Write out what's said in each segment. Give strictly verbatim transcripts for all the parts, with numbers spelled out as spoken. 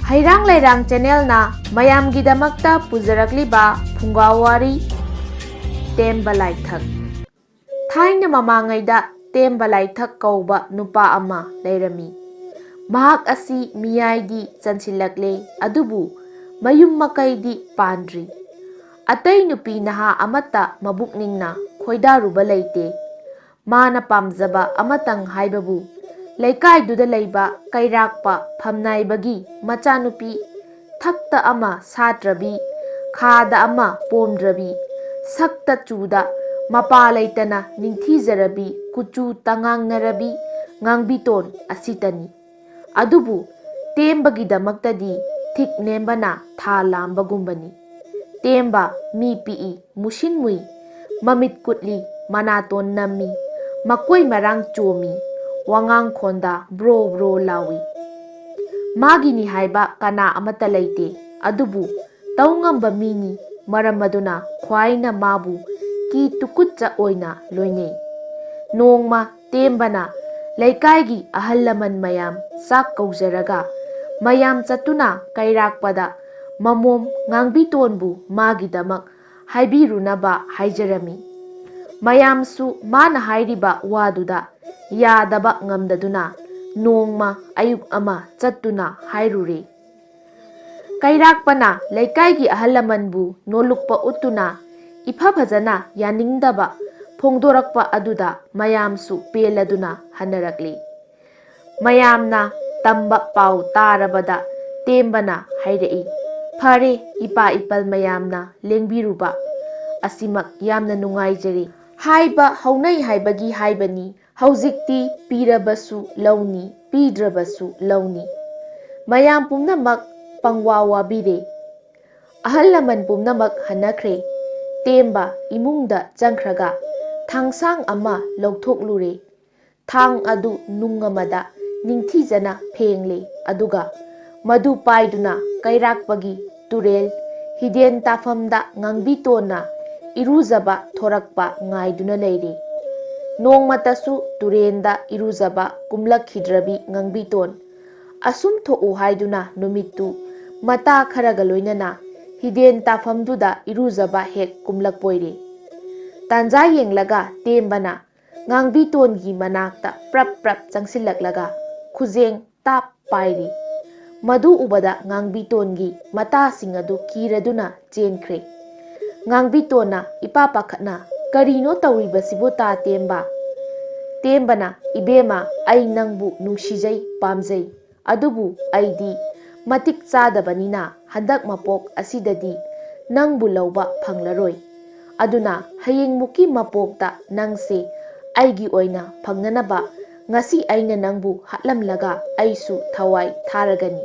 ꯍꯩꯔꯥꯡ ꯂꯩꯔꯥꯡ ꯆꯦꯅꯦꯜꯅ ꯃꯌꯥꯝꯒꯤꯗꯃꯛꯇ ꯄꯨꯖꯔꯛꯂꯤꯕ ꯐꯨꯡꯒꯥ ꯋꯥꯔꯤ, ꯇꯦꯝꯕ ꯂꯥꯏꯊꯛ꯫ ꯊꯥꯏꯅ ꯃꯃꯥꯡꯉꯩꯗ ꯇꯦꯝꯕ ꯂꯥꯏꯊꯛ ꯀꯧꯕ ꯅꯨꯄꯥ ꯑꯃ ꯂꯩꯔꯝꯃꯤ꯫ ꯃꯍꯥꯛ ꯑꯁꯤ ꯃꯤꯌꯥꯏꯗꯤ ꯆꯟꯁꯤꯜꯂꯛꯂꯦ, ꯑꯗꯨꯕꯨ ꯃꯌꯨꯝ ꯃꯀꯩꯗꯤ ꯄꯥꯟꯗ꯭ꯔꯤ꯫ ꯑꯇꯩ ꯅꯨꯄꯤ ꯅꯍꯥ ꯑꯃꯠꯇ ꯃꯕꯨꯛꯅꯤꯡꯅ ꯈꯣꯏꯗꯥꯔꯨꯕ ꯂꯩꯇꯦ꯫ ꯃꯥꯅ ꯄꯥꯝꯖꯕ ꯑꯃꯇꯪ ꯍꯥꯏꯕꯕꯨ ꯂꯩꯀꯥꯏꯗꯨꯗ ꯂꯩꯕ ꯀꯩꯔꯥꯛꯄ ꯐꯝꯅꯥꯏꯕꯒꯤ ꯃꯆꯥꯅꯨꯄꯤ, ꯊꯛꯇ ꯑꯃ ꯁꯥꯠꯇ꯭ꯔꯕꯤ, ꯈꯥꯗ ꯑꯃ ꯄꯣꯝꯗ꯭ꯔꯕꯤ, ꯁꯛꯇ ꯆꯨꯗ ꯃꯄꯥ ꯂꯩꯇꯅ ꯅꯤꯡꯊꯤꯖꯔꯕꯤ, ꯀꯨꯆꯨ ꯇꯉꯥꯡꯅꯔꯕꯤ ꯉꯥꯡꯕꯤꯇꯣꯟ ꯑꯁꯤꯇꯅꯤ꯫ ꯑꯗꯨꯕꯨ ꯇꯦꯝꯕꯒꯤꯗꯃꯛꯇꯗꯤ ꯊꯤꯛ ꯅꯦꯝꯕꯅ ꯊꯥ ꯂꯥꯝꯕꯒꯨꯝꯕꯅꯤ꯫ ꯇꯦꯝꯕ ꯃꯤ ꯄꯤꯛꯏ, ꯃꯨꯁꯤꯟ ꯃꯨꯏ, ꯃꯃꯤꯠ ꯀꯨꯠꯂꯤ, ꯃꯅꯥꯇꯣꯟ ꯅꯝꯃꯤ, ꯃꯀꯣꯏ ꯃꯔꯥꯡ ꯆꯣꯝꯃꯤ, ꯋꯥꯉꯥꯡ ꯈꯣꯟꯗ ꯕ꯭ꯔꯣ ꯕ꯭ꯔꯣ ꯂꯥꯎꯏ꯫ ꯃꯥꯒꯤꯅꯤ ꯍꯥꯏꯕ ꯀꯅꯥ ꯑꯃꯠꯇ ꯂꯩꯇꯦ, ꯑꯗꯨꯕꯨ ꯇꯧ ꯉꯝꯕ ꯃꯤꯅꯤ꯫ ꯃꯔꯝ ꯑꯗꯨꯅ ꯈ꯭ꯋꯥꯏꯅ ꯃꯥꯕꯨ ꯀꯤ ꯇꯨꯀꯨꯠꯆ ꯑꯣꯏꯅ ꯂꯣꯏꯅꯩ꯫ ꯅꯣꯡꯃ ꯇꯦꯝꯕꯅ ꯂꯩꯀꯥꯏꯒꯤ ꯑꯍꯜ ꯂꯃꯟ ꯃꯌꯥꯝ ꯆꯥꯛ ꯀꯧꯖꯔꯒ ꯃꯌꯥꯝ ꯆꯠꯇꯨꯅ ꯀꯩꯔꯥꯛꯄꯗ ꯃꯃꯣꯝ ꯉꯥꯡꯕꯤꯇꯣꯟꯕꯨ ꯃꯥꯒꯤꯗꯃꯛ ꯍꯥꯏꯕꯤꯔꯨꯅꯕ ꯍꯥꯏꯖꯔꯝꯃꯤ꯫ ꯃꯌꯥꯝꯁꯨ ꯃꯥꯅ ꯍꯥꯏꯔꯤꯕ ꯋꯥꯗꯨꯗ ꯌꯥꯗꯕ ꯉꯝꯗꯗꯨꯅ ꯅꯣꯡꯃ ꯑꯌꯨꯛ ꯑꯃ ꯆꯠꯇꯨꯅ ꯍꯥꯏꯔꯨꯔꯦ꯫ ꯀꯩꯔꯥꯛꯄꯅ ꯂꯩꯀꯥꯏꯒꯤ ꯑꯍꯜ ꯂꯃꯟꯕꯨ ꯅꯣꯂꯨꯛꯄ ꯎꯠꯇꯨꯅ ꯏꯐ ꯐꯖꯅ ꯌꯥꯅꯤꯡꯗꯕ ꯐꯣꯡꯗꯣꯔꯛꯄ ꯑꯗꯨꯗ ꯃꯌꯥꯝꯁꯨ ꯄꯦꯜꯂꯗꯨꯅ ꯍꯟꯅꯔꯛꯂꯤ꯫ ꯃꯌꯥꯝꯅ ꯇꯝꯕ ꯄꯥꯎ ꯇꯥꯔꯕꯗ ꯇꯦꯝꯕꯅ ꯍꯥꯏꯔꯛꯏ, "ꯐꯔꯦ, ꯏꯄꯥ ꯏꯄꯜ ꯃꯌꯥꯝꯅ ꯂꯦꯡꯕꯤꯔꯨꯕ ꯑꯁꯤꯃꯛ ꯌꯥꯝꯅ ꯅꯨꯡꯉꯥꯏꯖꯔꯦ꯫ ꯍꯥꯏꯕ ꯍꯧꯅꯩ ꯍꯥꯏꯕꯒꯤ ꯍꯥꯏꯕꯅꯤ, ꯍꯧꯖꯤꯛꯇꯤ ꯄꯤꯔꯕꯁꯨ ꯂꯧꯅꯤ, ꯄꯤꯗ꯭ꯔꯕꯁꯨ ꯂꯧꯅꯤ꯫ ꯃꯌꯥꯝ ꯄꯨꯝꯅꯃꯛ ꯄꯪꯋꯥ ꯋꯥꯕꯤꯔꯦ"꯫ ꯑꯍꯜ ꯂꯃꯟ ꯄꯨꯝꯅꯃꯛ ꯍꯟꯅꯈ꯭ꯔꯦ꯫ ꯇꯦꯝꯕ ꯏꯃꯨꯡꯗ ꯆꯪꯈ꯭ꯔꯒ ꯊꯥꯡꯁꯥꯡ ꯑꯃ ꯂꯧꯊꯣꯛꯂꯨꯔꯦ꯫ ꯊꯥꯡ ꯑꯗꯨ ꯅꯨꯡ ꯑꯃꯗ ꯅꯤꯡꯊꯤꯖꯅ ꯐꯦꯡꯂꯦ, ꯑꯗꯨꯒ ꯃꯗꯨ ꯄꯥꯏꯗꯨꯅ ꯀꯩꯔꯥꯛꯄꯒꯤ ꯇꯨꯔꯦꯜ ꯍꯤꯗꯦꯟ ꯇꯥꯐꯝꯗ ꯉꯥꯡꯕꯤꯇꯣꯟꯅ ꯏꯔꯨꯖꯕ ꯊꯣꯔꯛꯄ ꯉꯥꯏꯗꯨꯅ ꯂꯩꯔꯦ꯫ ꯅꯣꯡꯃꯇꯁꯨ ꯇꯨꯔꯦꯟꯗ ꯏꯔꯨꯖꯕ ꯀꯨꯝꯂꯛꯈꯤꯗ꯭ꯔꯕꯤ ꯉꯥꯡꯕꯤꯇꯣꯟ ꯑꯁꯨꯝ ꯊꯣꯛꯎ ꯍꯥꯏꯗꯨꯅ ꯅꯨꯃꯤꯠꯇꯨ ꯃꯇꯥ ꯈꯔꯒ ꯂꯣꯏꯅꯅ ꯍꯤꯗꯦꯟ ꯇꯥꯐꯝꯗꯨꯗ ꯏꯔꯨꯖꯕ ꯍꯦꯛ ꯀꯨꯝꯂꯛꯄꯣꯏꯔꯦ꯫ ꯇꯥꯟꯖꯥ ꯌꯦꯡꯂꯒ ꯇꯦꯝꯕꯅ ꯉꯥꯡꯕꯤꯇꯣꯟꯒꯤ ꯃꯅꯥꯛꯇ ꯄ꯭ꯔꯞ ꯄ꯭ꯔꯞ ꯆꯪꯁꯤꯜꯂꯛꯂꯒ ꯈꯨꯖꯦꯡ ꯇꯥꯞ ꯄꯥꯏꯔꯤ꯫ ꯃꯗꯨ ꯎꯕꯗ ꯉꯥꯡꯕꯤꯇꯣꯟꯒꯤ ꯃꯇꯥꯁꯤꯡ ꯑꯗꯨ ꯀꯤꯔꯗꯨꯅ ꯆꯦꯟꯈ꯭ꯔꯦ꯫ ꯉꯥꯡꯕꯤꯇꯣꯟꯅ ꯏꯄꯥ ꯄꯥꯈꯠꯅ, "ꯀꯔꯤꯅꯣ ꯇꯧꯔꯤꯕꯁꯤꯕꯨ, ꯇꯥ ꯇꯦꯝꯕ?" ꯇꯦꯝꯕꯅ, "ꯏꯕꯦꯝꯃ, ꯑꯩ ꯅꯪꯕꯨ ꯅꯨꯡꯁꯤꯖꯩ, ꯄꯥꯝꯖꯩ꯫ ꯑꯗꯨꯕꯨ ꯑꯩꯗꯤ ꯃꯇꯤꯛ ꯆꯥꯗꯕꯅꯤꯅ ꯍꯟꯗꯛ ꯃꯄꯣꯛ ꯑꯁꯤꯗꯗꯤ ꯅꯪꯕꯨ ꯂꯧꯕ ꯐꯪꯂꯔꯣꯏ꯫ ꯑꯗꯨꯅ ꯍꯌꯦꯡꯃꯨꯛꯀꯤ ꯃꯄꯣꯛꯇ ꯅꯪꯁꯦ ꯑꯩꯒꯤ ꯑꯣꯏꯅ ꯐꯪꯅꯅꯕ ꯉꯁꯤ ꯑꯩꯅ ꯅꯪꯕꯨ ꯍꯥꯠꯂꯝꯂꯒ ꯑꯩꯁꯨ ꯊꯋꯥꯏ ꯊꯥꯔꯒꯅꯤ꯫"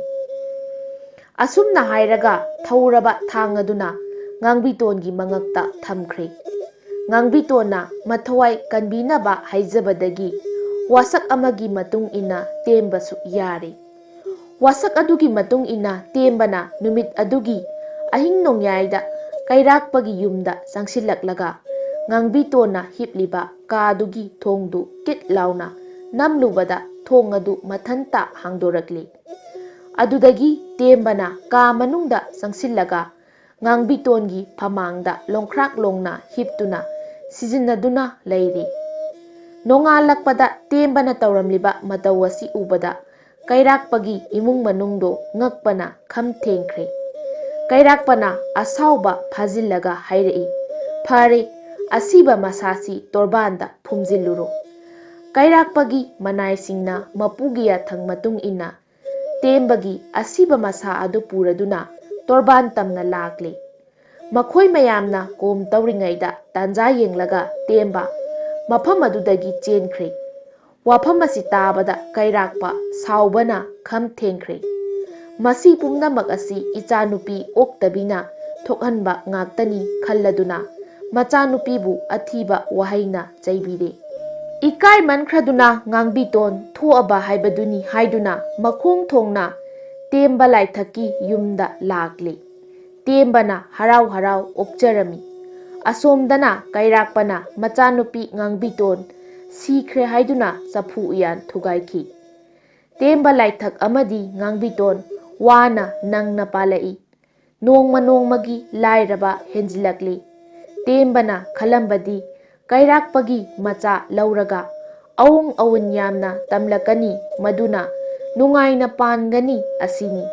ꯑꯁꯨꯝꯅ ꯍꯥꯏꯔꯒ ꯊꯧꯔꯕ ꯊꯥꯡ ꯑꯗꯨꯅ ꯉꯥꯡꯕꯤꯇꯣꯟꯒꯤ ꯃꯉꯛꯇ ꯊꯝꯈ꯭ꯔꯦ꯫ ꯉꯥꯡꯕꯤꯇꯣꯟꯅ ꯃꯊꯧꯋꯥꯏ ꯀꯟꯕꯤꯅꯕ ꯍꯥꯏꯖꯕꯗꯒꯤ ꯋꯥꯁꯛ ꯑꯃꯒꯤ ꯃꯇꯨꯡ ꯏꯟꯅ ꯇꯦꯝꯕꯁꯨ ꯌꯥꯔꯦ꯫ ꯋꯥꯁꯛ ꯑꯗꯨꯒꯤ ꯃꯇꯨꯡ ꯏꯟꯅ ꯇꯦꯝꯕꯅ ꯅꯨꯃꯤꯠ ꯑꯗꯨꯒꯤ ꯑꯍꯤꯡ ꯅꯣꯡꯌꯥꯏꯗ ꯀꯩꯔꯥꯛꯄꯒꯤ ꯌꯨꯝꯗ ꯆꯪꯁꯤꯜꯂꯛꯂꯒ ꯉꯥꯡꯕꯤꯇꯣꯟꯅ ꯍꯤꯞꯂꯤꯕ ꯀꯥꯗꯨꯒꯤ ꯊꯣꯡꯗꯨ ꯀꯤꯠ ꯂꯥꯎꯅ ꯅꯝꯂꯨꯕꯗ ꯊꯣꯡ ꯑꯗꯨ ꯃꯊꯟꯇ ꯍꯥꯡꯗꯣꯔꯛꯂꯤ꯫ ꯑꯗꯨꯗꯒꯤ ꯇꯦꯝꯕꯅ ꯀꯥ ꯃꯅꯨꯡꯗ ꯆꯪꯁꯤꯜꯂꯒ ꯉꯥꯡꯕꯤꯇꯣꯟꯒꯤ ꯐꯃꯥꯡꯗ ꯂꯣꯡꯈ꯭ꯔꯥꯛ ꯂꯣꯡꯅ ꯍꯤꯞꯇꯨꯅ ꯁꯤꯖꯤꯟꯅꯗꯨꯅ ꯂꯩꯔꯤ꯫ ꯅꯣꯡꯉꯥꯜꯂꯛꯄꯗ ꯇꯦꯝꯕꯅ ꯇꯧꯔꯝꯂꯤꯕ ꯃꯇꯧ ꯑꯁꯤ ꯎꯕꯗ ꯀꯩꯔꯥꯛꯄꯒꯤ ꯏꯃꯨꯡ ꯃꯅꯨꯡꯗꯣ ꯉꯛꯄꯅ ꯈꯝ ꯊꯦꯡꯈ꯭ꯔꯦ꯫ ꯀꯩꯔꯥꯛꯄꯅ ꯑꯁꯥꯎꯕ ꯐꯥꯖꯤꯜꯂꯒ ꯍꯥꯏꯔꯛꯏ, "ꯐꯔꯦ, ꯑꯁꯤꯕ ꯃꯁꯥꯁꯤ ꯇꯣꯔꯕꯥꯟꯗ ꯐꯨꯝꯖꯤꯜꯂꯨꯔꯣ꯫" ꯀꯩꯔꯥꯛꯄꯒꯤ ꯃꯅꯥꯏꯁꯤꯡꯅ ꯃꯄꯨꯒꯤ ꯌꯥꯊꯪ ꯃꯇꯨꯡ ꯏꯟꯅ ꯇꯦꯝꯕꯒꯤ ꯑꯁꯤꯕ ꯃꯁꯥ ꯑꯗꯨ ꯄꯨꯔꯗꯨꯅ ꯇꯣꯔꯕꯥꯟ ꯇꯝꯅ ꯂꯥꯛꯂꯦ꯫ ꯃꯈꯣꯏ ꯃꯌꯥꯝꯅ ꯀꯣꯝ ꯇꯧꯔꯤꯉꯩꯗ ꯇꯥꯟꯖꯥ ꯌꯦꯡꯂꯒ ꯇꯦꯝꯕ ꯃꯐꯝ ꯑꯗꯨꯗꯒꯤ ꯆꯦꯟꯈ꯭ꯔꯦ꯫ ꯋꯥꯐꯝ ꯑꯁꯤ ꯇꯥꯕꯗ ꯀꯩꯔꯥꯛꯄ ꯁꯥꯎꯕꯅ ꯈꯝ ꯊꯦꯡꯈ꯭ꯔꯦ꯫ "ꯃꯁꯤ ꯄꯨꯝꯅꯃꯛ ꯑꯁꯤ ꯏꯆꯥꯅꯨꯄꯤ ꯑꯣꯛꯇꯕꯤꯅ ꯊꯣꯛꯍꯟꯕ ꯉꯥꯛꯇꯅꯤ" ꯈꯜꯂꯗꯨꯅ ꯃꯆꯥꯅꯨꯄꯤꯕꯨ ꯑꯊꯤꯕ ꯋꯥꯍꯩꯅ ꯆꯩꯕꯤꯔꯦ꯫ ꯏꯀꯥꯏꯃꯟꯈ꯭ꯔꯗꯨꯅ ꯉꯥꯡꯕꯤꯇꯣꯟ ꯊꯣꯛꯑꯕ ꯍꯥꯏꯕꯗꯨꯅꯤ ꯍꯥꯏꯗꯨꯅ ꯃꯈꯣꯡ ꯊꯣꯡꯅ ꯇꯦꯝꯕ ꯂꯥꯏꯊꯛꯀꯤ ꯌꯨꯝꯗ ꯂꯥꯛꯂꯦ꯫ ꯇꯦꯝꯕꯅ ꯍꯔꯥꯎ ꯍꯔꯥꯎ ꯑꯣꯛꯆꯔꯝꯃꯤ꯫ ꯑꯁꯣꯝꯗꯅ ꯀꯩꯔꯥꯛꯄꯅ ꯃꯆꯥꯅꯨꯄꯤ ꯉꯥꯡꯕꯤꯇꯣꯟ ꯁꯤꯈ꯭ꯔꯦ ꯍꯥꯏꯗꯨꯅ ꯆꯐꯨ ꯎꯌꯥꯟ ꯊꯨꯒꯥꯏꯈꯤ꯫ ꯇꯦꯝꯕ ꯂꯥꯏꯊꯛ ꯑꯃꯗꯤ ꯉꯥꯡꯕꯤꯇꯣꯟ ꯋꯥꯅ ꯅꯪꯅ ꯄꯥꯜꯂꯛꯏ꯫ ꯅꯣꯡꯃ ꯅꯣꯡꯃꯒꯤ ꯂꯥꯏꯔꯕ ꯍꯦꯟꯖꯤꯜꯂꯛꯂꯤ꯫ ꯇꯦꯝꯕꯅ ꯈꯜꯂꯝꯕꯗꯤ ꯀꯩꯔꯥꯛꯄꯒꯤ ꯃꯆꯥ ꯂꯧꯔꯒ ꯑꯋꯣꯡ ꯑꯋꯨꯟ ꯌꯥꯝꯅ ꯇꯝꯂꯛꯀꯅꯤ, ꯃꯗꯨꯅ ꯅꯨꯡꯉꯥꯏꯅ ꯄꯥꯟꯒꯅꯤ ꯑꯁꯤꯅꯤ꯫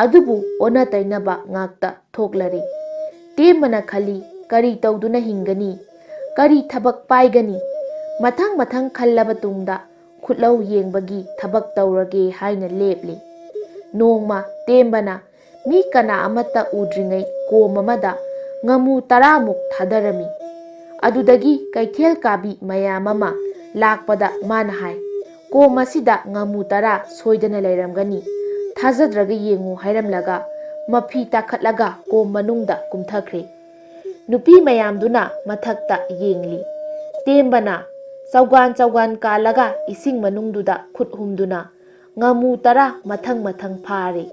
ꯑꯗꯨꯕꯨ ꯑꯣꯟꯅ ꯇꯩꯅꯕ ꯉꯥꯛꯇ ꯊꯣꯛꯂꯔꯦ꯫ ꯇꯦꯝꯕꯅ ꯈꯜꯂꯤ, ꯀꯔꯤ ꯇꯧꯗꯨꯅ ꯍꯤꯡꯒꯅꯤ? ꯀꯔꯤ ꯊꯕꯛ ꯄꯥꯏꯒꯅꯤ? ꯃꯊꯪ ꯃꯊꯪ ꯈꯜꯂꯕ ꯇꯨꯡꯗ ꯈꯨꯠꯂꯧ ꯌꯦꯡꯕꯒꯤ ꯊꯕꯛ ꯇꯧꯔꯒꯦ ꯍꯥꯏꯅ ꯂꯦꯞꯂꯤ꯫ ꯅꯣꯡꯃ ꯇꯦꯝꯕꯅ ꯃꯤ ꯀꯅꯥ ꯑꯃꯠꯇ ꯎꯗ꯭ꯔꯤꯉꯩ ꯀꯣꯝ ꯑꯃꯗ ꯉꯥꯃꯨ ꯇꯔꯥꯃꯨꯛ ꯊꯥꯗꯔꯝꯃꯤ꯫ ꯑꯗꯨꯗꯒꯤ ꯀꯩꯊꯦꯜ ꯀꯥꯕꯤ ꯃꯌꯥꯝ ꯑꯃ ꯂꯥꯛꯄꯗ ꯃꯥꯅ ꯍꯥꯏ, "ꯀꯣꯝ ꯑꯁꯤꯗ ꯉꯥꯃꯨ ꯇꯔꯥ ꯁꯣꯏꯗꯅ ꯂꯩꯔꯝꯒꯅꯤ꯫ ꯊꯥꯖꯗ꯭ꯔꯒ ꯌꯦꯡꯉꯨ" ꯍꯥꯏꯔꯝꯂꯒ ꯃꯐꯤ ꯇꯥꯈꯠꯂꯒ ꯀꯣꯝ ꯃꯅꯨꯡꯗ ꯀꯨꯝꯊꯈ꯭ꯔꯦ꯫ ꯅꯨꯄꯤ ꯃꯌꯥꯝꯗꯨꯅ ꯃꯊꯛꯇ ꯌꯦꯡꯂꯤ꯫ ꯇꯦꯝꯕꯅ ꯆꯧꯒꯥꯟ ꯆꯧꯒꯥꯟ ꯀꯥꯜꯂꯒ ꯏꯁꯤꯡ ꯃꯅꯨꯡꯗꯨꯗ ꯈꯨꯠ ꯍꯨꯝꯗꯨꯅ ꯉꯥꯃꯨ ꯇꯔꯥ ꯃꯊꯪ ꯃꯊꯪ ꯐꯥꯔꯦ꯫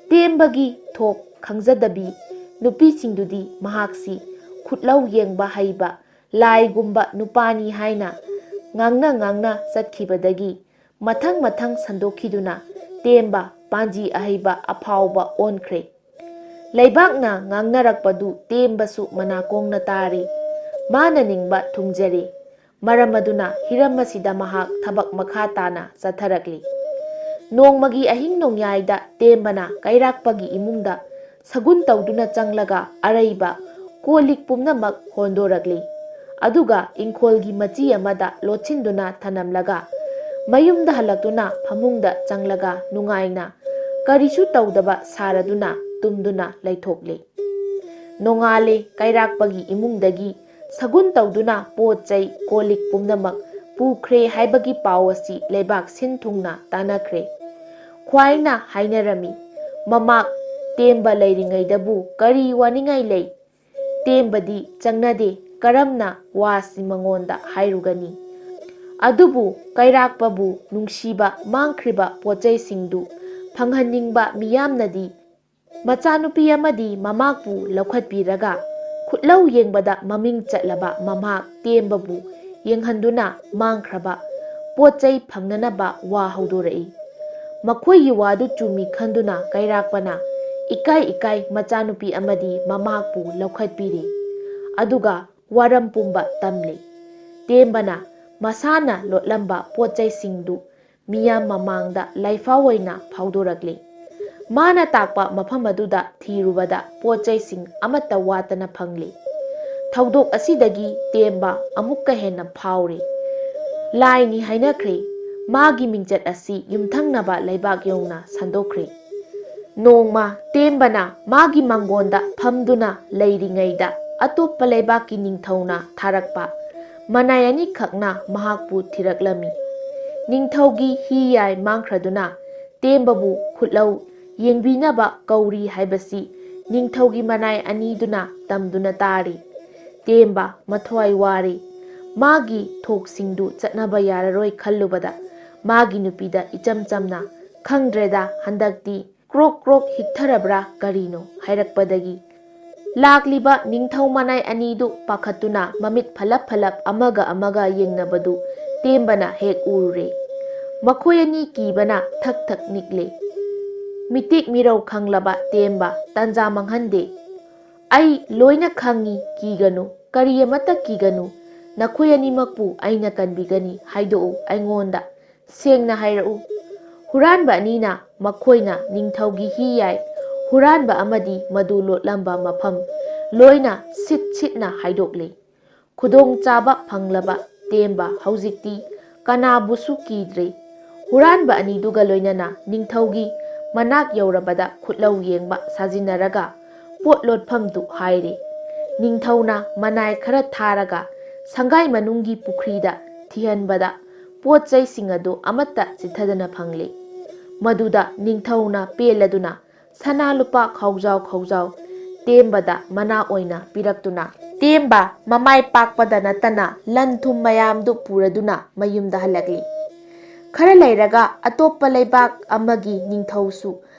ꯇꯦꯝꯕꯒꯤ ꯊꯣꯛ ꯈꯪꯖꯗꯕꯤ ꯅꯨꯄꯤꯁꯤꯡꯗꯨꯗꯤ ꯃꯍꯥꯛꯁꯤ ꯈꯨꯠꯂꯧ ꯌꯦꯡꯕ ꯍꯩꯕ ꯂꯥꯏꯒꯨꯝꯕ ꯅꯨꯄꯥꯅꯤ ꯍꯥꯏꯅ ꯉꯥꯡꯅ ꯉꯥꯡꯅ ꯆꯠꯈꯤꯕꯗꯒꯤ ꯃꯊꯪ ꯃꯊꯪ ꯁꯟꯗꯣꯛꯈꯤꯗꯨꯅ ꯇꯦꯝꯕ ꯄꯥꯟꯖꯤ ꯑꯍꯩꯕ ꯑꯐꯥꯎꯕ ꯑꯣꯟꯈ꯭ꯔꯦ꯫ ꯂꯩꯕꯥꯛꯅ ꯉꯥꯡꯅꯔꯛꯄꯗꯨ ꯇꯦꯝꯕꯁꯨ ꯃꯅꯥꯀꯣꯡꯅ ꯇꯥꯔꯤ꯫ ꯃꯥꯅ ꯅꯤꯡꯕ ꯊꯨꯡꯖꯔꯤ꯫ ꯃꯔꯝ ꯑꯗꯨꯅ ꯍꯤꯔꯝ ꯑꯁꯤꯗ ꯃꯍꯥꯛ ꯊꯕꯛ ꯃꯈꯥ ꯇꯥꯅ ꯆꯠꯊꯔꯛꯂꯤ꯫ ꯅꯣꯡꯃꯒꯤ ꯑꯍꯤꯡ ꯅꯣꯡꯌꯥꯏꯗ ꯇꯦꯝꯕꯅ ꯀꯩꯔꯥꯛꯄꯒꯤ ꯏꯃꯨꯡꯗ ꯁꯒꯨꯟ ꯇꯧꯗꯨꯅ ꯆꯪꯂꯒ ꯑꯔꯩꯕ ꯀꯣꯜ ꯂꯤꯛ ꯄꯨꯝꯅꯃꯛ ꯍꯣꯟꯗꯣꯔꯛꯂꯤ꯫ ꯑꯗꯨꯒ ꯏꯪꯈꯣꯜꯒꯤ ꯃꯆꯤ ꯑꯃꯗ ꯂꯣꯠꯁꯤꯟꯗꯨꯅ ꯊꯅꯝꯂꯒ ꯃꯌꯨꯝꯗ ꯍꯜꯂꯛꯇꯨꯅ ꯐꯃꯨꯡꯗ ꯆꯪꯂꯒ ꯅꯨꯡꯉꯥꯏꯅ ꯀꯔꯤꯁꯨ ꯇꯧꯗꯕ ꯁꯥꯔꯗꯨꯅ ꯇꯨꯝꯗꯨꯅ ꯂꯩꯊꯣꯛꯂꯤ꯫ ꯅꯣꯡꯉꯥꯜꯂꯦ꯫ ꯀꯩꯔꯥꯛꯄꯒꯤ ꯏꯃꯨꯡꯗꯒꯤ ꯁꯒꯨꯟ ꯇꯧꯗꯨꯅ ꯄꯣꯠ ꯆꯩ ꯀꯣꯜ ꯂꯤꯛ ꯄꯨꯝꯅꯃꯛ ꯄꯨꯈ꯭ꯔꯦ ꯍꯥꯏꯕꯒꯤ ꯄꯥꯎ ꯑꯁꯤ ꯂꯩꯕꯥꯛ ꯁꯤꯟ ꯊꯨꯡꯅ ꯇꯥꯟꯅꯈ꯭ꯔꯦ꯫ ꯈ꯭ꯋꯥꯏꯅ ꯍꯥꯏꯅꯔꯝꯃꯤ, "ꯃꯃꯥꯛ ꯇꯦꯝꯕ ꯂꯩꯔꯤꯉꯩꯗꯕꯨ ꯀꯔꯤ ꯋꯥꯅꯤꯡꯉꯥꯏ ꯂꯩ? ꯇꯦꯝꯕꯗꯤ ꯆꯪꯅꯗꯦ, ꯀꯔꯝꯅ ꯋꯥꯁꯤ ꯃꯉꯣꯟꯗ ꯍꯥꯏꯔꯨꯒꯅꯤ?" ꯑꯗꯨꯕꯨ ꯀꯩꯔꯥꯛꯄꯕꯨ ꯅꯨꯡꯁꯤꯕ ꯃꯥꯡꯈ꯭ꯔꯤꯕ ꯄꯣꯠꯆꯩꯁꯤꯡꯗꯨ ꯐꯪꯍꯟꯅꯤꯡꯕ ꯃꯤꯌꯥꯝꯅꯗꯤ ꯃꯆꯥꯅꯨꯄꯤ ꯑꯃꯗꯤ ꯃꯃꯥꯛꯄꯨ ꯂꯧꯈꯠꯄꯤꯔꯒ ꯈꯨꯠꯂꯧ ꯌꯦꯡꯕꯗ ꯃꯃꯤꯡ ꯆꯠꯂꯕ ꯃꯃꯥꯛ ꯇꯦꯝꯕꯕꯨ ꯌꯦꯡꯍꯟꯗꯨꯅ ꯃꯥꯡꯈ꯭ꯔꯕ ꯄꯣꯠ ꯆꯩ ꯐꯪꯅꯅꯕ ꯋꯥ ꯍꯧꯗꯣꯔꯛꯏ꯫ ꯃꯈꯣꯏꯒꯤ ꯋꯥꯗꯨ ꯆꯨꯝꯃꯤ ꯈꯟꯗꯨꯅ ꯀꯩꯔꯥꯛꯄꯅ ꯏꯀꯥꯏ ꯏꯀꯥꯏ ꯃꯆꯥꯅꯨꯄꯤ ꯑꯃꯗꯤ ꯃꯃꯥꯛꯄꯨ ꯂꯧꯈꯠꯄꯤꯔꯤ꯫ ꯑꯗꯨꯒ ꯋꯥꯔꯝ ꯄꯨꯝꯕ ꯇꯝꯂꯤ꯫ ꯇꯦꯝꯕꯅ ꯃꯁꯥꯅ ꯂꯣꯠꯂꯝꯕ ꯄꯣꯠ ꯆꯩꯁꯤꯡꯗꯨ ꯃꯤꯌꯥꯝ ꯃꯃꯥꯡꯗ ꯂꯥꯏꯐꯥꯎ ꯑꯣꯏꯅ ꯐꯥꯎꯗꯣꯔꯛꯂꯤ꯫ ꯃꯥꯅ ꯇꯥꯛꯄ ꯃꯐꯝ ꯑꯗꯨꯗ ꯊꯤꯔꯨꯕꯗ ꯄꯣꯠ ꯆꯩꯁꯤꯡ ꯑꯃꯠꯇ ꯋꯥꯠꯇꯅ ꯐꯪꯂꯤ꯫ ꯊꯧꯗꯣꯛ ꯑꯁꯤꯗꯒꯤ ꯇꯦꯝꯕ ꯑꯃꯨꯛꯀ ꯍꯦꯟꯅ ꯐꯥꯎꯔꯤ꯫ ꯂꯥꯏꯅꯤ ꯍꯥꯏꯅꯈ꯭ꯔꯦ꯫ ꯃꯥꯒꯤ ꯃꯤꯡꯆꯠ ꯑꯁꯤ ꯌꯨꯝꯊꯪꯅꯕ ꯂꯩꯕꯥꯛ ꯌꯧꯅ ꯁꯟꯗꯣꯛꯈ꯭ꯔꯦ꯫ ꯅꯣꯡꯃ ꯇꯦꯝꯕꯅ ꯃꯥꯒꯤ ꯃꯥꯡꯒꯣꯟꯗ ꯐꯝꯗꯨꯅ ꯂꯩꯔꯤꯉꯩꯗ ꯑꯇꯣꯞꯄ ꯂꯩꯕꯥꯛꯀꯤ ꯅꯤꯡꯊꯧꯅ ꯊꯥꯔꯛꯄ ꯃꯅꯥꯏ ꯑꯅꯤꯈꯛꯅ ꯃꯍꯥꯛꯄꯨ ꯊꯤꯔꯛꯂꯝꯃꯤ꯫ ꯅꯤꯡꯊꯧꯒꯤ ꯍꯤ ꯌꯥꯏ ꯃꯥꯡꯈ꯭ꯔꯗꯨꯅ ꯇꯦꯝꯕꯕꯨ ꯈꯨꯠꯂꯧ ꯌꯦꯡꯕꯤꯅꯕ ꯀꯧꯔꯤ ꯍꯥꯏꯕꯁꯤ ꯅꯤꯡꯊꯧꯒꯤ ꯃꯅꯥꯏ ꯑꯅꯤꯗꯨꯅ ꯇꯝꯗꯨꯅ ꯇꯥꯔꯤ꯫ ꯇꯦꯝꯕ ꯃꯊ꯭ꯋꯥꯏ ꯋꯥꯔꯤ꯫ ꯃꯥꯒꯤ ꯊꯣꯛꯁꯤꯡꯗꯨ ꯆꯠꯅꯕ ꯌꯥꯔꯔꯣꯏ ꯈꯜꯂꯨꯕꯗ ꯃꯥꯒꯤ ꯅꯨꯄꯤꯗ ꯏꯆꯝ ꯆꯝꯅ, "ꯈꯪꯗ꯭ꯔꯦꯗ, ꯍꯟꯗꯛꯇꯤ ꯀ꯭ꯔꯣꯛ ꯀ꯭ꯔꯣꯛ ꯍꯤꯛꯊꯔꯕ꯭ꯔꯥ ꯀꯔꯤꯅꯣ?" ꯍꯥꯏꯔꯛꯄꯗꯒꯤ ꯂꯥꯛꯂꯤꯕ ꯅꯤꯡꯊꯧ ꯃꯅꯥꯏ ꯑꯅꯤꯗꯨ ꯄꯥꯈꯠꯇꯨꯅ ꯃꯃꯤꯠ ꯐꯂꯞ ꯐꯂꯞ ꯑꯃꯒ ꯑꯃꯒ ꯌꯦꯡꯅꯕꯗꯨ ꯇꯦꯝꯕꯅ ꯍꯦꯛ ꯎꯔꯨꯔꯦ꯫ ꯃꯈꯣꯏ ꯑꯅꯤ ꯀꯤꯕꯅ ꯊꯛ ꯊꯛ ꯅꯤꯛꯂꯦ꯫ ꯃꯤꯇꯦꯛ ꯃꯤꯔꯧ ꯈꯪꯂꯕ ꯇꯦꯝꯕ ꯇꯟꯖꯥ ꯃꯥꯡꯍꯟꯗꯦ꯫ "ꯑꯩ ꯂꯣꯏꯅ ꯈꯪꯏ, ꯀꯤꯒꯅꯨ, ꯀꯔꯤ ꯑꯃꯠꯇ ꯀꯤꯒꯅꯨ꯫ ꯅꯈꯣꯏ ꯑꯅꯤꯃꯛꯄꯨ ꯑꯩꯅ ꯀꯟꯕꯤꯒꯅꯤ, ꯍꯥꯏꯗꯣꯛꯎ ꯑꯩꯉꯣꯟꯗ꯫ ꯁꯦꯡꯅ ꯍꯥꯏꯔꯛꯎ꯫" ꯍꯨꯔꯥꯟꯕ ꯑꯅꯤꯅ ꯃꯈꯣꯏꯅ ꯅꯤꯡꯊꯧꯒꯤ ꯍꯤ ꯌꯥꯏ ꯍꯨꯔꯥꯟꯕ ꯑꯃꯗꯤ ꯃꯗꯨ ꯂꯣꯠꯂꯝꯕ ꯃꯐꯝ ꯂꯣꯏꯅ ꯁꯤꯠ ꯁꯤꯠꯅ ꯍꯥꯏꯗꯣꯛꯂꯦ꯫ ꯈꯨꯗꯣꯡꯆꯥꯕ ꯐꯪꯂꯕ ꯇꯦꯝꯕ ꯍꯧꯖꯤꯛꯇꯤ ꯀꯅꯥꯕꯨꯁꯨ ꯀꯤꯗ꯭ꯔꯦ꯫ ꯍꯨꯔꯥꯟꯕ ꯑꯅꯤꯗꯨꯒ ꯂꯣꯏꯅꯅ ꯅꯤꯡꯊꯧꯒꯤ ꯃꯅꯥꯛ ꯌꯧꯔꯕꯗ ꯈꯨꯠꯂꯧ ꯌꯦꯡꯕ ꯁꯥꯖꯤꯟꯅꯔꯒ ꯄꯣꯠ ꯂꯣꯠꯐꯝꯗꯨ ꯍꯥꯏꯔꯦ꯫ ꯅꯤꯡꯊꯧꯅ ꯃꯅꯥꯏ ꯈꯔ ꯊꯥꯔꯒ ꯁꯪꯒꯥꯏ ꯃꯅꯨꯡꯒꯤ ꯄꯨꯈ꯭ꯔꯤꯗ ꯊꯤꯍꯟꯕꯗ ꯄꯣꯠ ꯆꯩꯁꯤꯡ ꯑꯗꯨ ꯑꯃꯠꯇ ꯆꯤꯠꯊꯗꯅ ꯐꯪꯂꯦ꯫ ꯃꯗꯨꯗ ꯅꯤꯡꯊꯧꯅ ꯄꯦꯜꯂꯗꯨꯅ ꯁꯅꯥ ꯂꯨꯄꯥ ꯈꯥꯎꯖꯥꯎ ꯈꯥꯎꯖꯥꯎ ꯇꯦꯝꯕꯗ ꯃꯅꯥ ꯑꯣꯏꯅ ꯄꯤꯔꯛꯇꯨꯅ, ꯇꯦꯝꯕ ꯃꯃꯥꯏ ꯄꯥꯛꯄꯗ ꯅꯠꯇꯅ ꯂꯟ ꯊꯨꯝ ꯃꯌꯥꯝꯗꯨ ꯄꯨꯔꯗꯨꯅ ꯃꯌꯨꯝꯗ ꯍꯜꯂꯛꯂꯤ꯫ ꯈꯔ ꯂꯩꯔꯒ ꯑꯇꯣꯞꯄ ꯂꯩꯕꯥꯛ ꯑꯃꯒꯤ ꯅꯤꯡꯊꯧꯁꯨ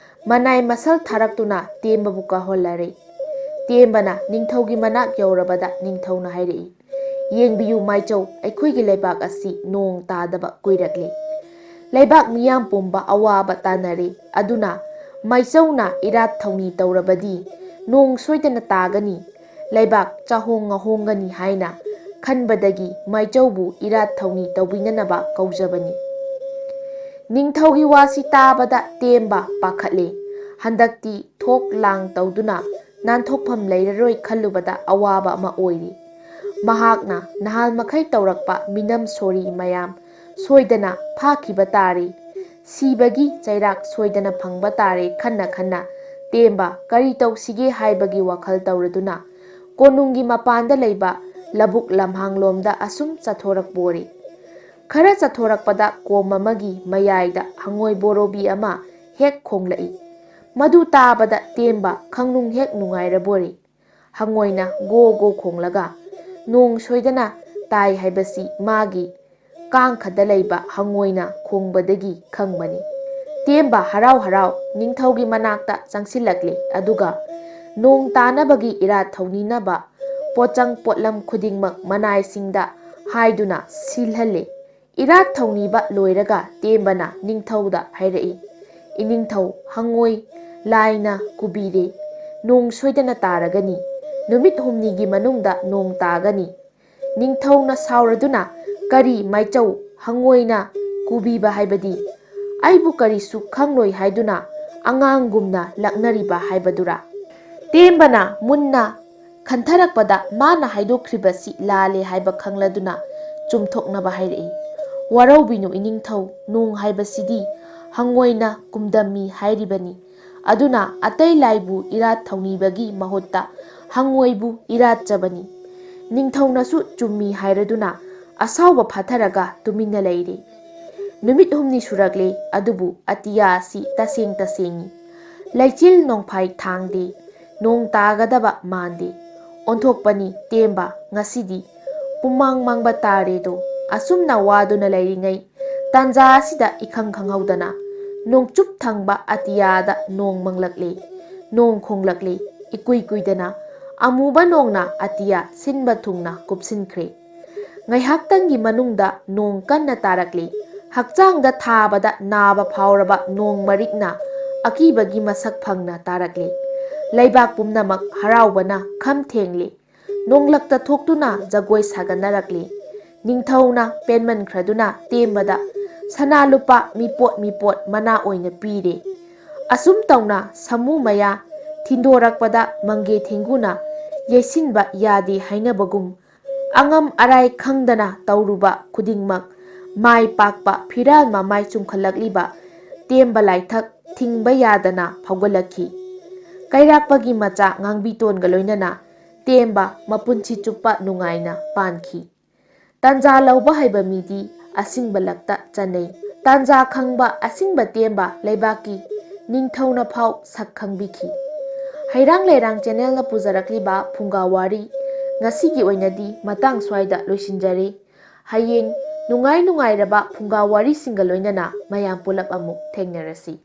ꯃꯅꯥꯏ ꯃꯁꯜ ꯊꯥꯔꯛꯇꯨꯅ ꯇꯦꯝꯕꯕꯨ ꯀꯥꯍꯣꯜꯂꯔꯦ꯫ ꯇꯦꯝꯕꯅ ꯅꯤꯡꯊꯧꯒꯤ ꯃꯅꯥꯛ ꯌꯧꯔꯕꯗ ꯅꯤꯡꯊꯧꯅ ꯍꯥꯏꯔꯛꯏ, ꯌꯦꯡꯕꯤꯌꯨ ꯃꯥꯏꯆꯧ, ꯑꯩꯈꯣꯏꯒꯤ ꯂꯩꯕꯥꯛ ꯑꯁꯤ ꯅꯣꯡ ꯇꯥꯗꯕ ꯀꯨꯏꯔꯛꯂꯦ꯫ ꯂꯩꯕꯥꯛ ꯃꯤꯌꯥꯝ ꯄꯨꯝꯕ ꯑꯋꯥꯕ ꯇꯥꯅꯔꯦ꯫ ꯑꯗꯨꯅ ꯃꯥꯏꯆꯧꯅ ꯏꯔꯥꯠ ꯊꯧꯅꯤ ꯇꯧꯔꯕꯗꯤ ꯅꯣꯡ ꯁꯣꯏꯗꯅ ꯇꯥꯒꯅꯤ, ꯂꯩꯕꯥꯛ ꯆꯥꯍꯣꯡ ꯉꯥꯍꯣꯡꯒꯅꯤ ꯍꯥꯏꯅ ꯈꯟꯕꯗꯒꯤ ꯃꯥꯏꯆꯧꯕꯨ ꯏꯔꯥꯠ ꯊꯧꯅꯤ ꯇꯧꯕꯤꯅꯅꯕ ꯀꯧꯖꯕꯅꯤ꯫ ꯅꯤꯡꯊꯧꯒꯤ ꯋꯥꯁꯤ ꯇꯥꯕꯗ ꯇꯦꯝꯕ ꯄꯥꯈꯠꯂꯦ꯫ ꯍꯟꯗꯛꯇꯤ ꯊꯣꯛ ꯂꯥꯡ ꯇꯧꯗꯨꯅ ꯅꯥꯟꯊꯣꯛꯐꯝ ꯂꯩꯔꯔꯣꯏ ꯈꯜꯂꯨꯕꯗ ꯑꯋꯥꯕ ꯑꯃ ꯑꯣꯏꯔꯤ꯫ ꯃꯍꯥꯛꯅ ꯅꯍꯥꯟ ꯃꯈꯩ ꯇꯧꯔꯛꯄ ꯃꯤꯅꯝ ꯁꯣꯔꯤ ꯃꯌꯥꯝ ꯁꯣꯏꯗꯅ ꯐꯥꯈꯤꯕ ꯇꯥꯔꯦ꯫ ꯁꯤꯕꯒꯤ ꯆꯩꯔꯥꯛ ꯁꯣꯏꯗꯅ ꯐꯪꯕ ꯇꯥꯔꯦ ꯈꯟꯅ ꯈꯟꯅ ꯇꯦꯝꯕ ꯀꯔꯤ ꯇꯧꯁꯤꯒꯦ ꯍꯥꯏꯕꯒꯤ ꯋꯥꯈꯜ ꯇꯧꯔꯗꯨꯅ ꯀꯣꯅꯨꯡꯒꯤ ꯃꯄꯥꯟꯗ ꯂꯩꯕ ꯂꯧꯕꯨꯛ ꯂꯝꯍꯥꯡꯂꯣꯝꯗ ꯑꯁꯨꯝ ꯆꯠꯊꯣꯔꯛꯄꯣꯔꯤ꯫ ꯈꯔ ꯆꯠꯊꯣꯔꯛꯄꯗ ꯀꯣꯝ ꯑꯃꯒꯤ ꯃꯌꯥꯏꯗ ꯍꯉꯣꯏ ꯕꯣꯔꯣꯕꯤ ꯑꯃ ꯍꯦꯛ ꯈꯣꯡꯂꯛꯏ꯫ ꯃꯗꯨ ꯇꯥꯕꯗ ꯇꯦꯝꯕ ꯈꯪꯅꯨꯡ ꯍꯦꯛ ꯅꯨꯡꯉꯥꯏꯔꯕꯣꯔꯤ꯫ ꯍꯉꯣꯏꯅ ꯒꯣ ꯒꯣ ꯈꯣꯡꯂꯒ ꯅꯣꯡ ꯁꯣꯏꯗꯅ ꯇꯥꯏ ꯍꯥꯏꯕꯁꯤ ꯃꯥꯒꯤ ꯀꯥꯡꯈꯗ ꯂꯩꯕ ꯍꯉꯣꯏꯅ ꯈꯣꯡꯕꯗꯒꯤ ꯈꯪꯕꯅꯤ꯫ ꯇꯦꯝꯕ ꯍꯔꯥꯎ ꯍꯔꯥꯎ ꯅꯤꯡꯊꯧꯒꯤ ꯃꯅꯥꯛꯇ ꯆꯪꯁꯤꯜꯂꯛꯂꯦ, ꯑꯗꯨꯒ ꯅꯣꯡ ꯇꯥꯅꯕꯒꯤ ꯏꯔꯥꯠ ꯊꯧꯅꯤꯅꯕ ꯄꯣꯠꯆꯪ ꯄꯣꯠꯂꯝ ꯈꯨꯗꯤꯡꯃꯛ ꯃꯅꯥꯏꯁꯤꯡꯗ ꯍꯥꯏꯗꯨꯅ ꯁꯤꯜꯍꯜꯂꯦ꯫ ꯏꯔꯥꯠ ꯊꯧꯅꯤꯕ ꯂꯣꯏꯔꯒ ꯇꯦꯝꯕꯅ ꯅꯤꯡꯊꯧꯗ ꯍꯥꯏꯔꯛꯏ, "ꯏꯅꯤꯡꯊꯧ, ꯍꯉꯣꯏ ꯂꯥꯏꯅ ꯀꯨꯕꯤꯔꯦ꯫ ꯅꯣꯡ ꯁꯣꯏꯗꯅ ꯇꯥꯔꯒꯅꯤ꯫ ꯅꯨꯃꯤꯠ ꯍꯨꯝꯅꯤꯒꯤ ꯃꯅꯨꯡꯗ ꯅꯣꯡ ꯇꯥꯒꯅꯤ꯫" ꯅꯤꯡꯊꯧꯅ ꯁꯥꯎꯔꯗꯨꯅ, "ꯀꯔꯤ ꯃꯥꯏꯆꯧ, ꯍꯉꯣꯏꯅ ꯀꯨꯕꯤꯕ ꯍꯥꯏꯕꯗꯤ? ꯑꯩꯕꯨ ꯀꯔꯤꯁꯨ ꯈꯪꯂꯣꯏ ꯍꯥꯏꯗꯨꯅ ꯑꯉꯥꯡꯒꯨꯝꯅ ꯂꯛꯅꯔꯤꯕ ꯍꯥꯏꯕꯗꯨꯔꯥ?" ꯇꯦꯝꯕꯅ ꯃꯨꯟꯅ ꯈꯟꯊꯔꯛꯄꯗ ꯃꯥꯅ ꯍꯥꯏꯗꯣꯛꯈ꯭ꯔꯤꯕꯁꯤ ꯂꯥꯜꯂꯦ ꯍꯥꯏꯕ ꯈꯪꯂꯗꯨꯅ ꯆꯨꯝꯊꯣꯛꯅꯕ ꯍꯥꯏꯔꯛꯏ, "ꯋꯥꯔꯧꯕꯤꯅꯨ ꯏꯅꯤꯡꯊꯧ, ꯅꯣꯡ ꯍꯥꯏꯕꯁꯤꯗꯤ ꯍꯉꯣꯏꯅ ꯀꯨꯝꯗꯝꯃꯤ ꯍꯥꯏꯔꯤꯕꯅꯤ꯫ ꯑꯗꯨꯅ ꯑꯇꯩ ꯂꯥꯏꯕꯨ ꯏꯔꯥꯠ ꯊꯧꯅꯤꯕꯒꯤ ꯃꯍꯨꯠꯇ ꯍꯉꯣꯏꯕꯨ ꯏꯔꯥꯠꯆꯕꯅꯤ꯫" ꯅꯤꯡꯊꯧꯅꯁꯨ ꯆꯨꯝꯃꯤ ꯍꯥꯏꯔꯗꯨꯅ ꯑꯁꯥꯎꯕ ꯐꯥꯊꯔꯒ ꯇꯨꯃꯤꯟꯅ ꯂꯩꯔꯦ꯫ ꯅꯨꯃꯤꯠ ꯍꯨꯝꯅꯤ ꯁꯨꯔꯛꯂꯦ, ꯑꯗꯨꯕꯨ ꯑꯇꯤꯌꯥ ꯑꯁꯤ ꯇꯁꯦꯡ ꯇꯁꯦꯡꯉꯤ꯫ ꯂꯩꯆꯤꯜ ꯅꯣꯡꯐꯥꯏ ꯊꯥꯡꯗꯦ꯫ ꯅꯣꯡ ꯇꯥꯒꯗꯕ ꯃꯥꯟꯗꯦ꯫ ꯑꯣꯟꯊꯣꯛꯄꯅꯤ ꯇꯦꯝꯕ, ꯉꯁꯤꯗꯤ ꯄꯨꯃꯥꯡ ꯃꯥꯡꯕ ꯇꯥꯔꯦꯗꯣ꯫ ꯑꯁꯨꯝꯅ ꯋꯥꯗꯨꯅ ꯂꯩꯔꯤꯉꯩ ꯇꯥꯟꯖꯥ ꯑꯁꯤꯗ ꯏꯈꯪ ꯈꯪꯍꯧꯗꯅ ꯅꯣꯡꯆꯨꯞ ꯊꯪꯕ ꯑꯇꯤꯌꯥꯗ ꯅꯣꯡ ꯃꯪꯂꯛꯂꯦ꯫ ꯅꯣꯡ ꯈꯣꯡꯂꯛꯂꯦ꯫ ꯏꯀꯨꯏ ꯀꯨꯏꯗꯅ ꯑꯃꯨꯕ ꯅꯣꯡꯅ ꯑꯇꯤꯌꯥ ꯁꯤꯟꯕ ꯊꯨꯡꯅ ꯀꯨꯞꯁꯤꯟꯈ꯭ꯔꯦ꯫ ꯉꯥꯏꯍꯥꯛꯇꯪꯒꯤ ꯃꯅꯨꯡꯗ ꯅꯣꯡ ꯀꯟꯅ ꯇꯥꯔꯛꯂꯦ꯫ ꯍꯛꯆꯥꯡꯗ ꯊꯥꯕꯗ ꯅꯥꯕ ꯐꯥꯎꯔꯕ ꯅꯣꯡ ꯃꯔꯤꯛꯅ ꯑꯀꯤꯕꯒꯤ ꯃꯁꯛ ꯐꯪꯅ ꯇꯥꯔꯛꯂꯦ꯫ ꯂꯩꯕꯥꯛ ꯄꯨꯝꯅꯃꯛ ꯍꯔꯥꯎꯕꯅ ꯈꯝ ꯊꯦꯡꯂꯦ꯫ ꯅꯣꯡꯂꯛꯇ ꯊꯣꯛꯇꯨꯅ ꯖꯒꯣꯏ ꯁꯥꯒꯠꯅꯔꯛꯂꯤ꯫ ꯅꯤꯡꯊꯧꯅ ꯄꯦꯟꯃꯟꯈ꯭ꯔꯗꯨꯅ ꯇꯦꯝꯕꯗ ꯁꯅꯥ ꯂꯨꯄꯥ ꯃꯤꯄꯣꯠ ꯃꯤꯄꯣꯠ ꯃꯅꯥ ꯑꯣꯏꯅ ꯄꯤꯔꯦ꯫ ꯑꯁꯨꯝ ꯇꯧꯅ ꯁꯃꯨ ꯃꯌꯥ ꯊꯤꯟꯗꯣꯔꯛꯄꯗ ꯃꯪꯒꯦ ꯊꯦꯡꯒꯨꯅ ꯌꯩꯁꯤꯟꯕ ꯌꯥꯗꯦ ꯍꯥꯏꯅꯕꯒꯨꯝ, ꯑꯉꯝ ꯑꯔꯥꯏ ꯈꯪꯗꯅ ꯇꯧꯔꯨꯕ ꯈꯨꯗꯤꯡꯃꯛ ꯃꯥꯏ ꯄꯥꯛꯄ ꯐꯤꯔꯥꯜ ꯃꯃꯥꯏ ꯆꯨꯝꯈꯠꯂꯛꯂꯤꯕ ꯇꯦꯝꯕ ꯂꯥꯏꯊꯛ ꯊꯤꯡꯕ ꯌꯥꯗꯅ ꯐꯥꯎꯒꯠꯂꯛꯈꯤ꯫ ꯀꯩꯔꯥꯛꯄꯒꯤ ꯃꯆꯥ ꯉꯥꯡꯕꯤꯇꯣꯟꯒ ꯂꯣꯏꯅꯅ ꯇꯦꯝꯕ ꯃꯄꯨꯟꯁꯤ ꯆꯨꯞꯄ ꯅꯨꯡꯉꯥꯏꯅ ꯄꯥꯟꯈꯤ꯫ ꯇꯥꯟꯖꯥ ꯂꯧꯕ ꯍꯩꯕ ꯃꯤꯗꯤ ꯑꯁꯤꯡꯕ ꯂꯛꯇ ꯆꯟꯅꯩ꯫ ꯇꯥꯟꯖꯥ ꯈꯪꯕ ꯑꯁꯤꯡꯕ ꯇꯦꯝꯕ ꯂꯩꯕꯥꯛꯀꯤ ꯅꯤꯡꯊꯧꯅ ꯐꯥꯎ ꯁꯛ ꯈꯪꯕꯤꯈꯤ꯫ ꯍꯩꯔꯥꯡ ꯂꯩꯔꯥꯡ ꯆꯦꯅꯦꯜꯅ ꯄꯨꯖꯔꯛꯂꯤꯕ ꯐꯨꯡꯒꯥ ꯋꯥꯔꯤ ꯉꯁꯤꯒꯤ ꯑꯣꯏꯅꯗꯤ ꯃꯇꯥꯡ ꯁ꯭ꯋꯥꯏꯗ ꯂꯣꯏꯁꯤꯟꯖꯔꯦ꯫ ꯍꯌꯦꯡ ꯅꯨꯡꯉꯥꯏ ꯅꯨꯡꯉꯥꯏꯔꯕ ꯐꯨꯡꯒꯥ ꯋꯥꯔꯤꯁꯤꯡꯒ ꯂꯣꯏꯅꯅ ꯃꯌꯥꯝ ꯄꯨꯂꯞ ꯑꯃꯨꯛ ꯊꯦꯡꯅꯔꯁꯤ꯫